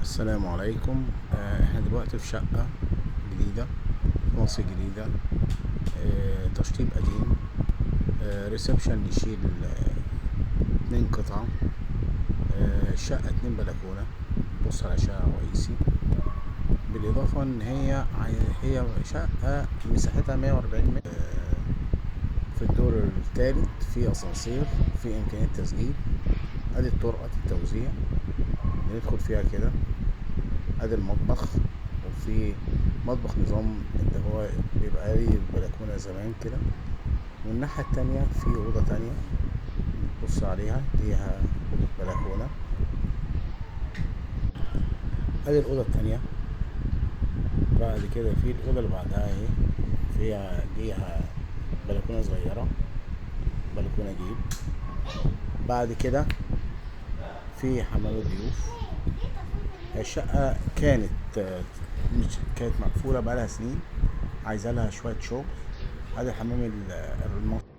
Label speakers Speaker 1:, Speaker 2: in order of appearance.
Speaker 1: السلام عليكم. احنا دلوقتي في شقة جديدة في مصر الجديدة، تشطيب قديم، reception يشيل 2 قطعة، الشقة 2 بلكونة بص على شارع رئيسي. بالإضافة إن هي شقة مساحتها 140 متر، في الدور الثالث، في أسانسير، في إمكانية تسجيل. أدي طرقة التوزيع بندخل فيها كده. ادي المطبخ، وفي مطبخ نظام اللي هو بيبقى ليه بلكونة زمان كده. والناحية التانية في أوضة تانية بص عليها ليها بلكونة. ادي الأوضة التانية. بعد كده في الأوضة اللي بعدها اهي، فيها ليها بلكونة صغيرة، بلكونة جيب. بعد كده في حمام الضيوف. الشقة مش كانت مقفولة بقالها سنين، عايزة لها شوية شغل. ادي حمام المطبخ.